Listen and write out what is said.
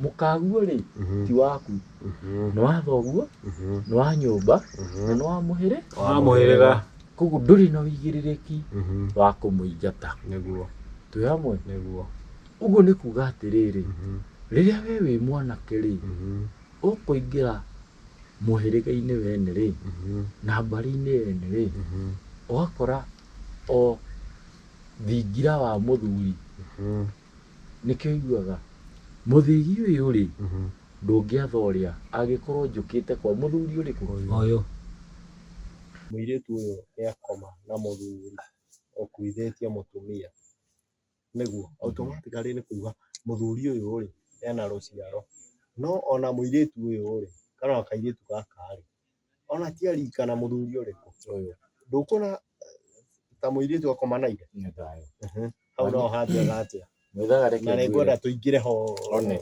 Mũkaguo rĩ, ti waku, nĩ wa thoguo, nĩ wa nyũmba, na nĩ wa mũhĩrĩ Wa mũhĩrĩga. Koguo ndũrĩ na ũigĩrĩrĩki wa kũmũingata. Nĩguo. Twĩ hamwe? Nĩguo. Ũguo nĩ kuga atĩrĩrĩ, rĩrĩa we wĩ mwanake rĩ, ũkũingĩra mũhĩrĩga-inĩ wene rĩ, na mbarĩ-inĩ yene rĩ, ũgakora o thingira wa mũthuri. Nĩkĩo ũiguaga mũthĩgi ũyũ rĩ, ndũngĩatha ũrĩa angĩkorwo njũkĩte kwa mũthuri ũrĩkũ? Ũyũ. Mũirĩtu ũyũ nĩakoma na mũthuri ũkuithĩtie mũtumia, nĩguo automatically nĩ kuga mũthuri ũyũ rĩ, ena rũciaro. No ona mũirĩtu ũyũ rĩ, kana kairĩtu gaka rĩ, ona ti a rika na mũthuri ũrĩkũ? Ũyũ. Ndũkuona ta mũirĩtu akoma na ithe? Nĩ thayũ. Hau naho hathiaga atĩa? Mwĩthaga reke Na nĩngwenda ngwĩre. tũingĩre ho. One.